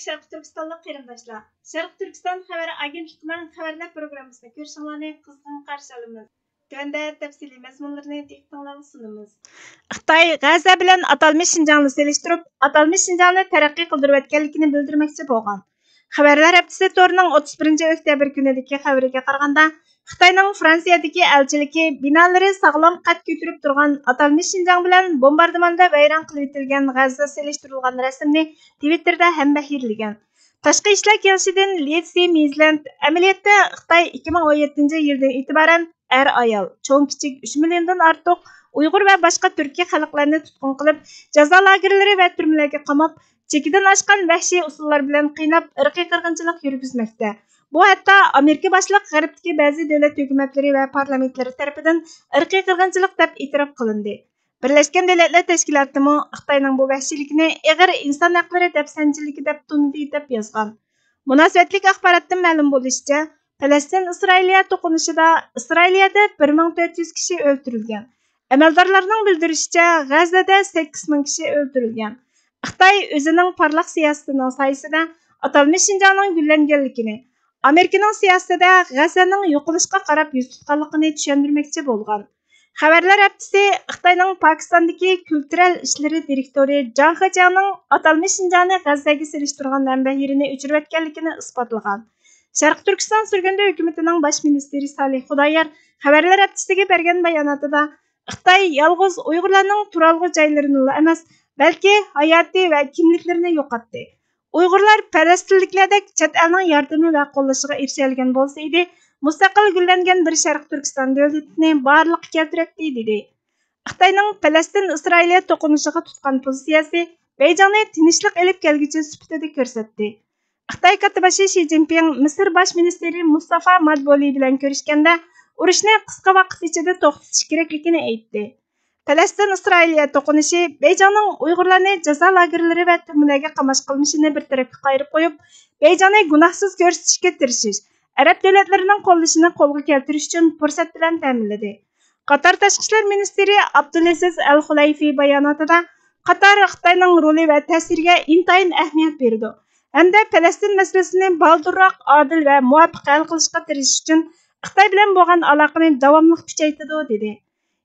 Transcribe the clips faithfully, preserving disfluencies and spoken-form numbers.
شەرقىي تۈركىستانلىق قېرىنداشلار، شەرقىي تۈركىستان خەۋەر ئاگېنتلىقىنىڭ خەۋەرلەر پروگراممىسىنى كۆرۈشۈڭلارنى قىزغىن قارشى ئالىمىز. تۆۋەندە تەپسىلىي مەزمۇنلىرىنى دىققىتىڭلارغا سۇنىمىز. خىتاي غەززە بىلەن ئاتالمىش شىنجاڭنى سېلىشتۇرۇپ، ئاتالمىش شىنجاڭنى تەرەققىي قىلدۇرۇۋەتكەنلىكىنى بىلدۈرمەكچى بولغان. خەۋەرلەر ھەپتىسى تورىنىڭ ئوتتۇز بىرىنچى ئۆكتەبىر كۈنىدىكى خەۋىرىگە قارىغاندا، خىتاينىڭ فرانسىيەدىكى ئەلچىلىكى بىنالىرى ساغلام قەد كۆتۈرۈپ تۇرغان ئاتالمىش شىنجاڭ بىلەن بومباردىماندا ۋەيران قىلىۋېتىلگەن غەززە سېلىشتۇرۇلغان رەسىمنى تىۋىتتېردا ھەمبەھىرلىگەن. تاشقى ئىشلار كېڭىشىدىن لىتسى مىزلەنت ئەمەلىيەتتە خىتاي ئىككى مىڭ ئون يەتتىنچى يىلدىن ئېتىبارەن ئەر-ئايال، چوڭ-كىچىك ئۈچ مىليوندىن ئارتۇق ئۇيغۇر ۋە باشقا تۈركىي خەلقلەرنى تۇتقۇن قىلىپ، جازا لاگېرلىرى ۋە تۈرمىلەرگە قاماپ، چېكىدىن ئاشقان ۋەھشىي ئۇسۇللار بىلەن قىيناپ، ئىرقىي قىرغىنچىلىق يۈرگۈزمەكتە. بۇ ھەتتا ئامېرىكا باشلىق غەربتىكى بەزى دۆلەت ھۆكۈمەتلىرى ۋە پارلامېنتلىرى تەرىپىدىن ئىرقىي قىرغىنچىلىق دەپ ئېتىراپ قىلىندى. بىرلەشكەن دۆلەتلەر تەشكىلاتىمۇ خىتاينىڭ بۇ ۋەھشىيلىكىنى ئېغىر ئىنسان ھەقلىرى دەپسەندىچىلىكى دەپ تونۇدى، دەپ يازغان. مۇناسىۋەتلىك ئاخباراتتىن مەلۇم بولۇشىچە، پەلەستىن ئىسرائىلىيە توقۇنۇشىدا ئىسرائىلىيەدە بىر مىڭ تۆت يۈز كىشى ئۆلتۈرۈلگەن. ئەمەلدارلارنىڭ بىلدۈرۈشىچە، غەززەدە سەككىز مىڭ كىشى ئۆلتۈرۈلگەن. خىتاي ئۆزىنىڭ پارلاق سىياسىتىنىڭ سايىسىدە ئاتالمىش شىنجاڭنىڭ گۈللەنگەنلىكىنى، ئامېرىكىنىڭ سىياسىتىدە غەززەنىڭ يوقىلىشقا قاراپ يۈز تۇتقانلىقىنى چۈشەندۈرمەكچى بولغان. خەۋەرلەر ھەپتىسى خىتاينىڭ پاكىستاندىكى كۈلتۈرەل ئىشلىرى دىرېكتورى جاڭ خېچياڭنىڭ ئاتالمىش شىنجاڭنى غەززەگە سېلىشتۇرغان ھەمبەھىرىنى ئۆچۈرۈۋەتكەنلىكىنى ئىسپاتلىغان. شەرقىي تۈركىستان سۈرگۈندە ھۆكۈمىتىنىڭ باش مىنىستىرى سالىھ خۇدايار خەۋەرلەر ھەپتىسىگە بەرگەن باياناتىدا، خىتاي يالغۇز ئۇيغۇرلارنىڭ تۇرالغۇ جايلىرىنىلا ئەمەس، بەلكى ھاياتى ۋە كىملىكلىرىنى يوقاتتى. ئۇيغۇرلار پەلەستىنلىكلەردەك چەت ئەلنىڭ ياردىمى ۋە قوللىشىغا ئېرىشەلىگەن بولسا ئىدى، مۇستەقىل گۈللەنگەن بىر شەرقىي تۈركىستان دۆلىتىنى بارلىققا كەلتۈرەتتى، دېدى. خىتاينىڭ پەلەستىن ئىسرائىلىيە توقۇنۇشىغا تۇتقان پوزىتسىيەسى بېيجىڭنى تىنچلىق ئېلىپ كەلگۈچى سۈپىتىدە كۆرسەتتى. خىتاي كاتتىباشى شى جىنپىڭ مىسىر باش مىنىستىرى مۇستافا مادبولى بىلەن كۆرۈشكەندە، ئۇرۇشنى قىسقا ۋاقىت ئىچىدە توختىتىش كېرەكلىكىنى ئېيتتى. پەلەستىن ئىسرائىلىيە توقۇنۇشى بېيجىڭنىڭ ئۇيغۇرلارنى جازا لاگېرلىرى ۋە تۈرمىلەرگە قاماش قىلمىشىنى بىر تەرەپكە قايرىپ قويۇپ، بېيجىڭنى گۇناھسىز كۆرسىتىشكە تىرىشىش، ئەرەب دۆلەتلىرىنىڭ قوللىشىنى قولغا كەلتۈرۈش ئۈچۈن پۇرسەت بىلەن تەمىنلىدى. قاتار تاشقى ئىشلار مىنىستىرى ئابدۇلئەزىز ئەل خۇلەيفى باياناتىدا، قاتار خىتاينىڭ رولى ۋە تەسىرىگە ئىنتايىن ئەھمىيەت بېرىدۇ ھەمدە پەلەستىن مەسىلىسىنى بالدۇرراق، ئادىل ۋە مۇۋاپىق ھەل قىلىشقا تىرىشىش ئۈچۈن خىتاي بىلەن بولغان ئالاقىنى داۋاملىق كۈچەيتىدۇ، دېدى.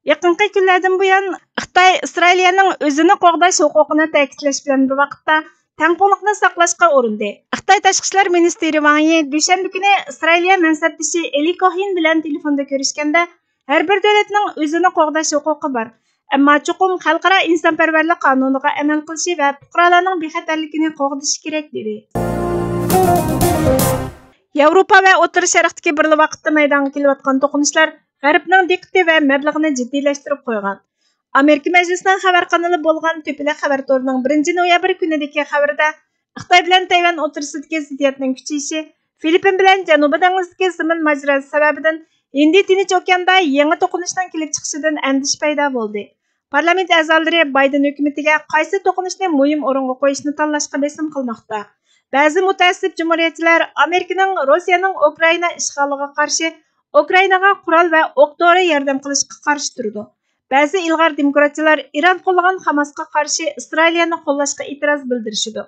يېقىنقى كۈنلەردىن بۇيان، خىتاي ئىسرائىلىيەنىڭ ئۆزىنى قوغداش ھوقۇقىنى تەكىتلەش بىلەن بىر ۋاقىتتا، تەڭپۇڭلۇقنى ساقلاشقا ئۇرۇندى. خىتاي تاشقى ئىشلار مىنىستىرى ۋاڭ يى دۈشەنبە كۈنى ئىسرائىلىيە مەنسەپدىشى ئېلى كوھېن بىلەن تېلېفوندا كۆرۈشكەندە، ھەر بىر دۆلەتنىڭ ئۆزىنى قوغداش ھوقۇقى بار، ئەمما چوقۇم خەلقئارا ئىنسانپەرۋەرلىك قانۇنىغا ئەمەل قىلىشى ۋە پۇقرالارنىڭ بىخەتەرلىكىنى قوغدىشى كېرەك، دېدى. ياۋروپا ۋە ئوتتۇرا شەرقتىكى بىرلا ۋاقىتتا مەيدانغا كېلىۋاتقان توقۇنۇشلار غەربنىڭ دىققىتى ۋە مەبلىغىنى جىددىيلەشتۈرۈپ قويغان. ئامېرىكا مەجلىسىنىڭ خەۋەر قانىلى بولغان تۆپىلەك خەۋەر تورىنىڭ بىرىنچى نويابىر كۈنىدىكى خەۋىرىدە، خىتاي بىلەن تەيۋەن ئوتتۇرىسىدىكى زىددىيەتنىڭ كۈچىيىشى، فىلىپپىن بىلەن جەنۇبىي دېڭىزدىكى زېمىن ماجىراسى سەۋەبىدىن ھىندى تىنچ ئوكياندا يېڭى توقۇنۇشنىڭ كېلىپ چىقىشىدىن ئەندىشە پەيدا بولدى. پارلامېنت ئەزالىرى بايدېن ھۆكۈمىتىگە قايسى توقۇنۇشنى مۇھىم ئورۇنغا قويۇشنى تاللاشقا بېسىم قىلماقتا. بەزى مۇتەئەسسىپ جۇمھۇرىيەتچىلەر ئامېرىكىنىڭ روسىيەنىڭ ئۇكرائىنا ئىشغالىغا قارشى، ئۇكرائىناغا قورال ۋە ئوق-دورا ياردەم قىلىشقا قارشى تۇرىدۇ. بەزى ئىلغار دېموكراتچىلار ئىران قوللىغان خاماسقا قارشى ئىسرائىلىيەنى قوللاشقا ئېتىراز بىلدۈرۈشىدۇ.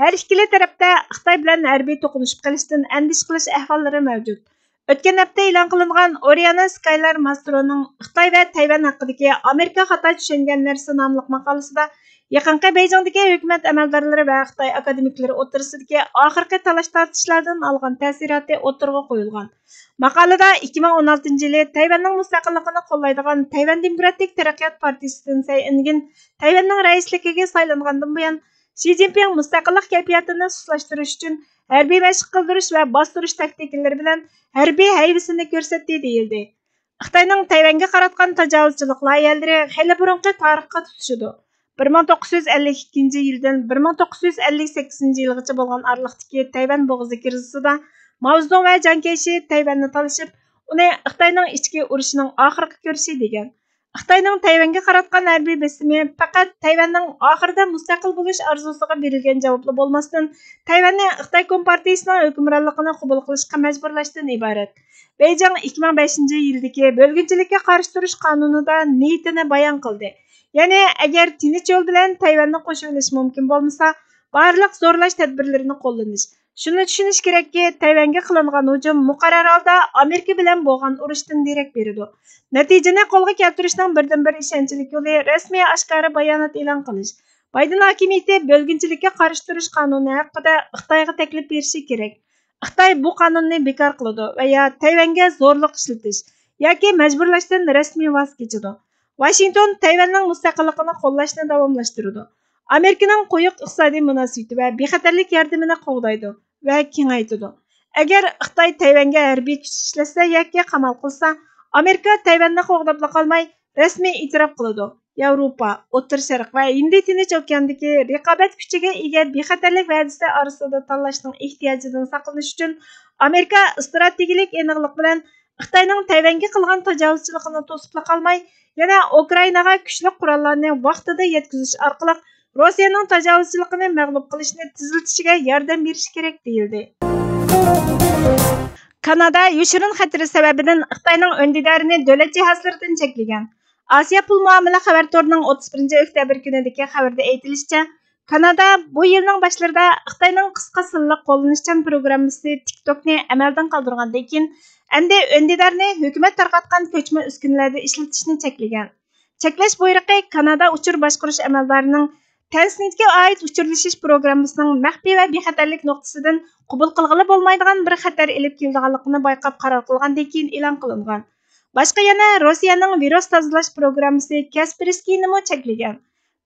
ھەر ئىككىلى تەرەپتە خىتاي بىلەن ھەربىي توقۇنۇشۇپ قېلىشتىن ئەندىشە قىلىش ئەھۋاللىرى مەۋجۇت. ئۆتكەن ھەپتە ئېلان قىلىنغان ئورىئانا سكايلار ماسترونىڭ خىتاي ۋە تەيۋەن ھەققىدىكى ئامېرىكا خاتا چۈشەنگەن نەرسە ناملىق ماقالىسىدا يېقىنقى بېيجىڭدىكى ھۆكۈمەت ئەمەلدارلىرى ۋە خىتاي ئاكادېمىكلىرى ئوتتۇرىسىدىكى ئاخىرقى تالاش-تارتىشلاردىن ئالغان تەسىراتى ئوتتۇرىغا قويۇلغان. ماقالىدە ئىككى مىڭ ئون ئالتىنچى يىلى تەيۋەننىڭ مۇستەقىللىقىنى قوللايدىغان تەيۋەن دېموكراتىك تەرەققىيات پارتىيىسى سېن سەي ئىنگىن تەيۋەننىڭ رەئىسلىكىگە سايلانغاندىن بۇيان، شى جىنپىڭ مۇستەقىللىق كەيپىياتىنى سۇسلاشتۇرۇش ئۈچۈن ھەربىي مەشىق قىلدۇرۇش ۋە باستۇرۇش تاكتىكىلىرى بىلەن ھەربىي ھەيۋىسىنى كۆرسەتتى، دېيىلدى. خىتاينىڭ تەيۋەنگە قاراتقان تاجاۋۇزچىلىق لايىھەلىرى خېلى بۇرۇنقى تارىخقا تۇتىشىدۇ. بىر مىڭ توققۇز يۈز ئەللىك ئىككىنچى يىلدىن بىر مىڭ توققۇز يۈز ئەللىك سەككىزىنچى يىلغىچە بولغان ئارىلىقتىكى تەيۋەن بوغۇزى كىرىزىسىدا ماۋزېدۇڭ ۋە جياڭ كەيشى تەيۋەننى تالىشىپ، ئۇنى خىتاينىڭ ئىچكى ئۇرۇشىنىڭ ئاخىرقى كۈرىشى دېگەن. خىتاينىڭ تەيۋەنگە قاراتقان ھەربىي بېسىمى پەقەت تەيۋەننىڭ ئاخىرىدا مۇستەقىل بولۇش ئارزۇسىغا بېرىلگەن جاۋابلا بولماستىن، تەيۋەننى خىتاي كومپارتىيىسىنىڭ ھۆكۈمرانلىقىنى قوبۇل قىلىشقا مەجبۇرلاشتىن ئىبارەت. بېيجىڭ ئىككى مىڭ بەشىنچى يىلدىكى بۆلگۈنچىلىككە قارشى تۇرۇش قانۇنىدا نىيىتىنى بايان قىلدى. يەنى، ئەگەر تىنچ يول بىلەن تەيۋەننى قوشۇۋېلىش مۇمكىن بولمىسا، بارلىق زورلاش تەدبىرلىرىنى قوللىنىش. شۇنى چۈشىنىش كېرەككى، تەيۋەنگە قىلىنغان ھۇجۇم مۇقەررەر ھالدا ئامېرىكا بىلەن بولغان ئۇرۇشتىن دېرەك بېرىدۇ. نەتىجىنى قولغا كەلتۈرۈشنىڭ بىردىنبىر ئىشەنچلىك يولى رەسمىي ئاشكارا بايانات ئېلان قىلىش. بايدېن ھاكىمىيىتى بۆلگۈنچىلىككە قارشى تۇرۇش قانۇنى ھەققىدە خىتايغا تەكلىپ بېرىشى كېرەك. خىتاي بۇ قانۇننى بىكار قىلىدۇ ۋە يا تەيۋەنگە زورلۇق ئىشلىتىش ياكى مەجبۇرلاشتىن رەسمىي ۋاز كېچىدۇ. ۋاشىنگتون تەيۋەننىڭ مۇستەقىللىقىنى قوللاشنى داۋاملاشتۇرىدۇ. ئامېرىكىنىڭ قويۇق ئىقتىسادىي مۇناسىۋىتى ۋە بىخەتەرلىك ياردىمىنى قوغدايدۇ ۋە كېڭەيتىدۇ. ئەگەر خىتاي تەيۋەنگە ھەربىي كۈچ ئىشلەتسە ياكى قامال قىلسا، ئامېرىكا تەيۋەننى قوغداپلا قالماي، رەسمىي ئېتىراپ قىلىدۇ. ياۋروپا، ئوتتۇرا شەرق ۋە ھىندى تىنچ ئوكياندىكى رىقابەت كۈچىگە ئىگە بىخەتەرلىك ۋەدىسى ئارىسىدا تاللاشنىڭ ئېھتىياجىدىن ساقلىنىش ئۈچۈن، ئامېرىكا ئىستراتېگىيەلىك ئېنىقلىق بىلەن خىتاينىڭ تەيۋەنگە قىلغان تاجاۋۇزچىلىقىنى توسۇپلا قالماي، يەنە ئۇكرائىناغا كۈچلۈك قوراللارنى ۋاقتىدا يەتكۈزۈش ئارقىلىق روسىيەنىڭ تاجاۋۇزچىلىقىنى مەغلۇپ قىلىشنى تېزلىتىشىگە ياردەم بېرىشى كېرەك، دېيىلدى. كانادا يوشۇرۇن خەتىرى سەۋەبىدىن خىتاينىڭ ئۈندىدارىنى دۆلەت جىھازلىرىدىن چەكلىگەن. ئاسىيا پۇل مۇئامىلە خەۋەر تورىنىڭ ئوتتۇز بىرىنچى ئۆكتەبىر كۈنىدىكى خەۋىرىدە ئېيتىلىشىچە، كانادا بۇ يىلنىڭ باشلىرىدا خىتاينىڭ قىسقا سانلىق قوللىنىشچان پروگراممىسى تىك توكنى ئەمەلدىن قالدۇرغاندىن كېيىن، ئەمدى ئۈندىدارنى ھۆكۈمەت تارقاتقان كۆچمە ئۈسكۈنىلەردە ئىشلىتىشنى چەكلىگەن. چەكلەش بۇيرۇقى كانادا ئۇچۇر باشقۇرۇش ئەمەلدارىنىڭ تەنسنېتكە ئائىت ئۇچۇرلىشىش پروگراممىسىنىڭ مەخپىي ۋە بىخەتەرلىك نۇقتىسىدىن قوبۇل قىلغىلى بولمايدىغان بىر خەتەر ئېلىپ كېلىدىغانلىقىنى بايقاپ قارار قىلغاندىن كېيىن ئېلان قىلىنغان. باشقا يەنە روسىيەنىڭ ۋىرۇس تازىلاش پروگراممىسى كاسپېرسكىينىمۇ چەكلىگەن.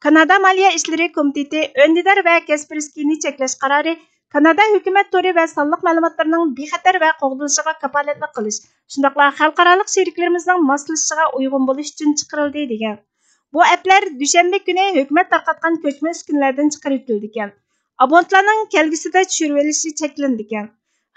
كانادا مالىيە ئىشلىرى كومىتېتى ئۈندىدار ۋە كاسپېرسكىينى چەكلەش قارارى كانادا ھۆكۈمەت تورى ۋە سانلىق مەلۇماتلىرىنىڭ بىخەتەر ۋە قوغدىلىشىغا كاپالەتلىك قىلىش، شۇنداقلا خەلقئارالىق شېرىكلىرىمىزنىڭ ماسلىشىشىغا ئۇيغۇن بولۇش ئۈچۈن چىقىرىلدى، دېگەن. بۇ ئەپلەر دۈشەنبە كۈنى ھۆكۈمەت تارقاتقان كۆچمە ئۈسكۈنىلەردىن چىقىرىۋېتىلىدىكەن. ئابونتلارنىڭ كەلگۈسىدە چۈشۈرۈۋېلىشى چەكلىنىدىكەن.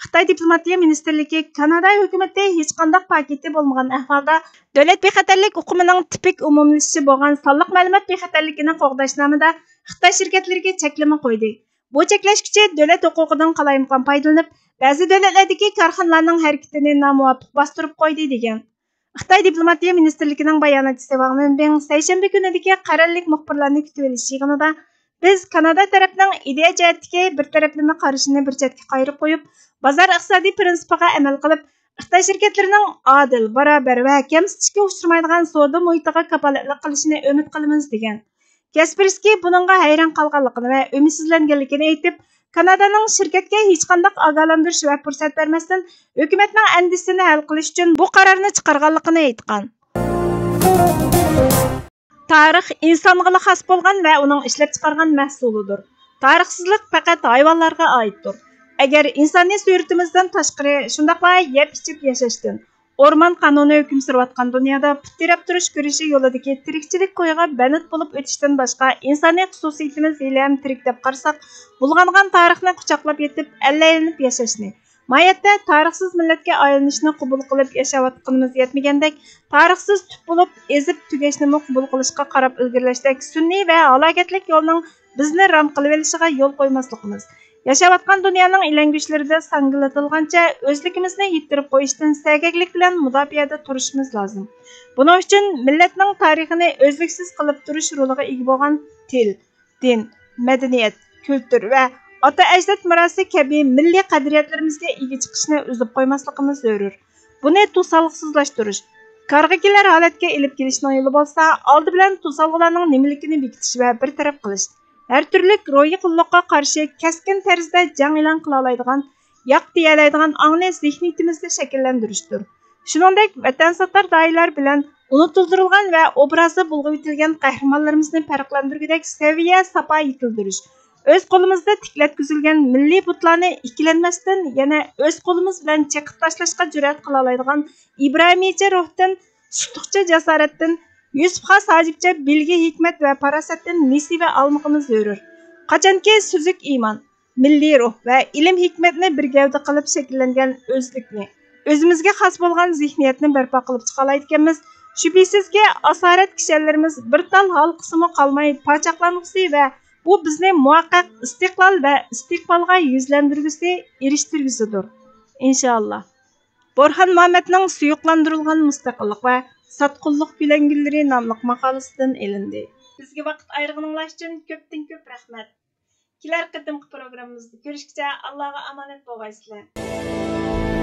خىتاي دىپلوماتىيە مىنىستىرلىكى كانادا ھۆكۈمىتى ھېچقانداق پاكىتى بولمىغان ئەھۋالدا، دۆلەت بىخەتەرلىك ئۇقۇمىنىڭ تىپىك ئومۇملىشىشى بولغان سانلىق مەلۇمات بىخەتەرلىكىنى قوغداشنامىدا خىتاي شىركەتلىرىگە چەكلىمە قويدى. بۇ چەكلەش كۈچى دۆلەت ھوقۇقىدىن قالايمىقان پايدىلىنىپ، بەزى دۆلەتلەردىكى كارخانىلارنىڭ ھەرىكىتىنى نامۇۋاپىق باستۇرۇپ قويدى، دېگەن. خىتاي دىپلوماتىيە مىنىستىرلىكىنىڭ باياناتچىسى ۋاڭ ۋېنبىڭ سەيشەنبە كۈنىدىكى قەرەللىك مۇخبىرلارنى كۈتۈۋېلىش يىغىنىدا، بىز كانادا تەرەپنىڭ ئىدىيە جەھەتتىكى بىر تەرەپلىمە قارىشىنى بىر چەتكە قايرىپ قويۇپ، بازار ئىقتىسادىي پىرىنسىپىغا ئەمەل قىلىپ، خىتاي شىركەتلىرىنىڭ ئادىل، باراۋەر ۋە كەمسىتىشكە ئۇچرىمايدىغان سودا مۇھىتىغا كاپالەتلىك قىلىشىنى ئۈمىد قىلىمىز، دېگەن. كەسپېرسكىي بۇنىڭغا ھەيران قالغانلىقىنى ۋە ئۈمىدسىزلەنگەنلىكىنى ئېيتىپ، كانادانىڭ شىركەتكە ھېچقانداق ئاگاھلاندۇرۇش ۋە پۇرسەت بەرمەستىن، ھۆكۈمەتنىڭ ئەندىشىسىنى ھەل قىلىش ئۈچۈن بۇ قارارنى چىقارغانلىقىنى ئېيتقان. تارىخ ئىنسانغىلا خاس بولغان ۋە ئۇنىڭ ئىشلەپچىقارغان مەھسۇلىدۇر. تارىخسىزلىق پەقەت ھايۋانلارغا ئائىتتۇر. ئەگەر ئىنسانىي سۈرىتىمىزدىن تاشقىرى، شۇنداقلا يەپ-ئىچىپ ياشاشتىن، ئورمان قانۇنى ھۆكۈم سۈرۈۋاتقان دۇنيادا پۇت تىرەپ تۇرۇش كۈرىشى يولىدىكى تىرىكچىلىك كويىغا بەند بولۇپ ئۆتۈشتىن باشقا ئىنسانىي خۇسۇسىيىتىمىز ھېلىھەم تىرىك دەپ قارىساق، بۇلغانغان تارىخنى قۇچاقلاپ يېتىپ، ئەللەيلىنىپ ياشاشنى، ماھىيەتتە تارىخسىز مىللەتكە ئايلىنىشنى قوبۇل قىلىپ ياشاۋاتقىنىمىز يەتمىگەندەك، تارىخسىز تۈپ بولۇپ ئېزىپ تۈگەشنىمۇ قوبۇل قىلىشقا قاراپ ئىلگىرىلەشتەك سۈنئىي ۋە ھالاكەتلىك يولنىڭ بىزنى رام قىلىۋېلىشىغا يول قويماسلىقىمىز، ياشاۋاتقان دۇنيانىڭ ئىلەڭگۈچلىرىدە ساڭگىلىتىلغانچە ئۆزلۈكىمىزنى يىتتۈرۈپ قويۇشتىن سەگەكلىك بىلەن مۇداپىئەدە تۇرۇشىمىز لازىم. بۇنىڭ ئۈچۈن مىللەتنىڭ تارىخىنى ئۈزلۈكسىز قىلىپ تۇرۇش رولىغا ئىگە بولغان تىل، دىن، مەدەنىيەت، كۈلتۈر ۋە ئاتا-ئەجداد مىراسى كەبى مىللىي قەدرىيەتلىرىمىزگە ئىگە چىقىشنى ئۈزۈپ قويماسلىقىمىز زۆرۈر. بۇنى توسالغۇسىزلاشتۇرۇش، كارغا كېلەر ھالەتكە ئېلىپ كېلىشنىڭ يولى بولسا، ئالدى بىلەن توسالغۇلارنىڭ نېمىلىكىنى بېكىتىش ۋە بىر تەرەپ قىلىش. ھەر تۈرلۈك روھىي قۇللۇققا قارشى كەسكىن تەرزدە جەڭ ئېلان قىلالايدىغان، ياق دېيەلەيدىغان ئاڭنى زېھنىيىتىمىزدە شەكىللەندۈرۈشتۇر. شۇنىڭدەك، ۋەتەنساتار دائىرىلەر بىلەن ئۇنتۇلدۇرۇلغان ۋە ئوبرازى بۇلغىۋېتىلگەن قەھرىمانلىرىمىزنى پەرقلەندۈرگۈدەك سەۋىيە ساپا يېتىلدۈرۈش، ئۆز قولىمىزدا تىكلەتكۈزۈلگەن مىللىي بۇتلارنى ئىككىلەنمەستىن يەنە ئۆز قولىمىز بىلەن چېقىپ تاشلاشقا جۈرئەت قىلالايدىغان ئىبراھىمىيچە روھتىن، سۇتۇقچە جاسارەتتىن، يۈسۈپ خاس ھاجىپچە بىلگە ھېكمەت ۋە پاراسەتتىن نېسىۋە ئالمىقىمىز زۆرۈر. قاچانكى سۈزۈك ئىمان، مىللىي روھ ۋە ئىلىم-ھېكمەتنى بىر گەۋدە قىلىپ شەكىللەنگەن ئۆزلۈكنى، ئۆزىمىزگە خاس بولغان زېھنىيەتنى بەرپا قىلىپ چىقالايدىكەنمىز، شۈبھىسىزكى، ئاسارەت كىشەنلىرىمىز بىر تال ھالقىسىمۇ قالماي پاچاقلانغۇسى ۋە بۇ بىزنى مۇۋەققەق ئىستىقلال ۋە ئىستىقبالغا يۈزلەندۈرگۈسى، ئېرىشتۈرگۈسىدۇر. ئىنشائاللا. بورھان مۇھەممەدنىڭ سۇيۇقلاندۇرۇلغان مۇستەقىللىق ۋە ساتقۇنلۇق كۆلەڭگىلىرى ناملىق ماقالىسىدىن ئېلىندى. بىزگە ۋاقىت ئايرىغىنىڭلار ئۈچۈن كۆپتىن كۆپ رەھمەت. كېلەر قېتىمقى پروگراممىمىزدا كۆرۈشكىچە ئاللاغا ئامانەت بولغايسىلەر.